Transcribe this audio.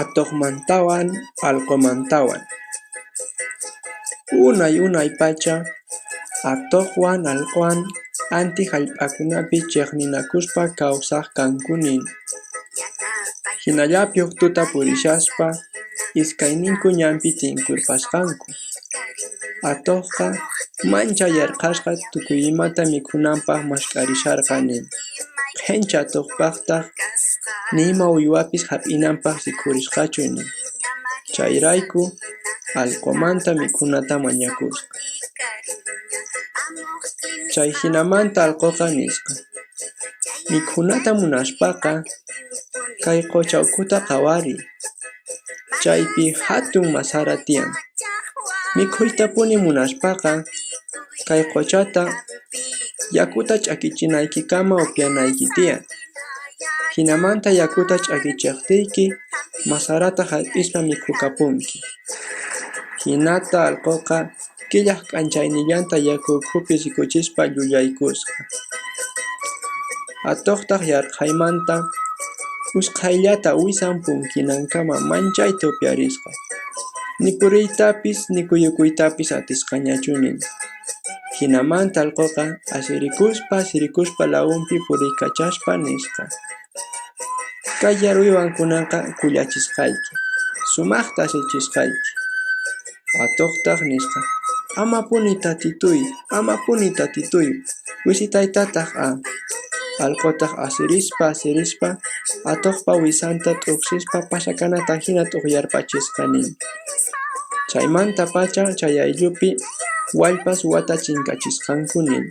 Atuqmantawan allqumantawan. Unay unay pacha atuqwan allquwan anti hallp'akunapi chiqninakuspa kawsaq kanku nin. Hinallapi huk tuta purishaspa iskayninku ñanpi tinkurpasqanku. Atuqqa manchay yarqhasqa tukuy imata mikhunanpaq mask'arisharqa nin. Qhincha atuqpaqtaq ni ima uywapis hap'inanpaq rikhurisqachu nin. Chayrayku allqumanta mikhunata mañakusqa. Chay hinamanta allquqa nisqa: Mikhunata munaspaqa kay qucha ukhuta qhawariy, chaypi hatun masara tiyan. Mikhuytapuni munaspaqa kay quchata yakuta ch'akichinaykikama upyanayki tiyan. Hinamanta yakuta ch'akichiqtiyki masarata hap'ispa mikhukapunki. Hinata allquqa killaq k'anchaynillanta yaku ukhupi rikuchispa llullaykusqa. Atuqtaq yarqhaymanta usqhayllata wisan punkinankama manchayta upyarisqa. Ni puriytapis ni kuyukuytapis atisqañachu nin. Hinamanta allquqa asirikuspa asirikuspa lawunpi puriykachaspa nisqa: Kay yarwiwan kunanqa kullachisqayki, sumaqta asichisqayki. Atuqtaq nisqa: Amapuni tatituy, amapuni tatituy, wisitaytataq a. Allqutaq asirispa asirispa atuqpa wisanta t'uqsispa pasakanata hina t'uqyarpachisqa nin. Chaymantapacha chay ayllupi wallpa suwata chinkachisqanku nin.